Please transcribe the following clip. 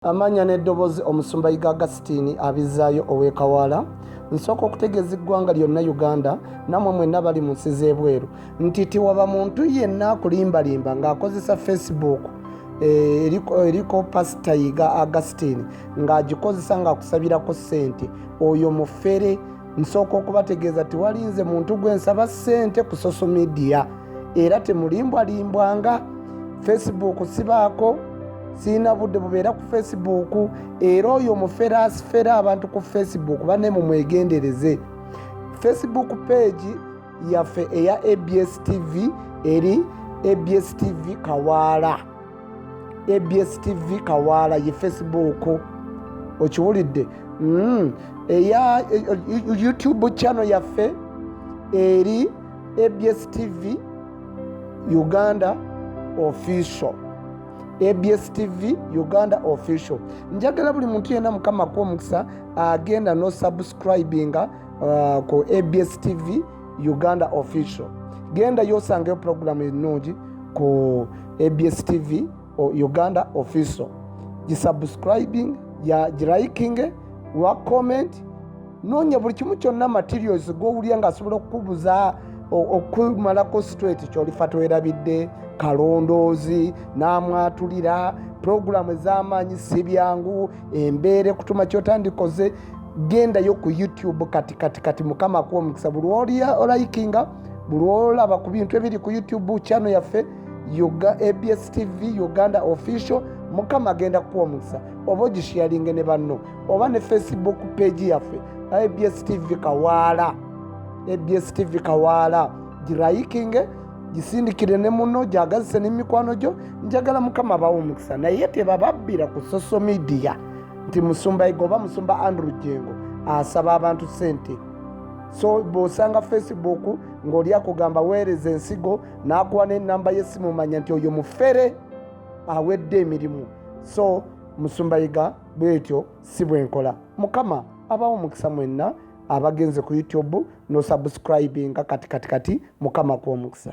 Amannya n'eddoboozi Omusumba Yiga Augustine abizzaayo ow'e Kawaala. Nsooka okutegeeza eggwanga lyonna Uganda nammwe mwenna bali mu nsi z'ebweru nti tiwaba muntu yenna akulimbalimba ng'akozesa Facebook eh, eriko Pasita Yiga Augustine ng'agikozesa ng'akusabirako ssente oyo mufere. Nsooka okubategeeza tiwalinze muntu gwe nsaba ssente ku social media era temulimbwalimbwanga. Facebook sibaako, sirina budde bubeera ku Facebook, era oyo mufere asifera abantu ku Facebook banne mumwegendereze. Facebook page yaffe eya ABS TV eri ABS TV Kawaala, ABS TV Kawaala ye Facebook, okiwulidde? Eya YouTube channel yaffe eri ABS TV Uganda Official, ABS TV Uganda Official. Njagala buli muntu yenna Mukama akuwa omukisa agenda no subscribinga ku ABS TV Uganda Official. Genda yosangeyo programu ennungi ku ABS TV Uganda Official, gisubscribing, giliking, wa comment, noonya buli kimu kyonna, materials gowulira ng'asobola okukubuza okumalako straight kyolifa twerabidde kalondoozi n'amwatulira puroguramu ez'amaanyi. Si byangu, embeera ekutuma kyotandikoze. Gendayo ku YouTube kati kati kati. Mukama akuwa omukisa buli oli olikinga, buli olaba ku bintu ebiri ku YouTube channel yaffe ABS TV Uganda Official. Mukama agenda kukuwa omukisa oba ogisharinge ne banno oba ne Facebook page yaffe ABS TV Kawaala, ABS TV Kawaala, gilikinge, gisindikire ne muno, gyagazise n'emikwano gyo. Njagala Mukama abawa omukisa, naye tebababbira ku social media nti Musumba Yiga oba Musumba Andrew Jengo asaba abantu sente. So bw'osanga Facebook ng'oli akugamba weereza ensigo n'akuwa n'ennamba y'essimu, manya nti oyo mufere awedde emirimu. So Musumba Yiga bwetyo si bwenkola. Mukama abawo omukisa mwenna abagenze ku YouTube nosubscribinga kati kati kati. Mukama kuwa omukisa.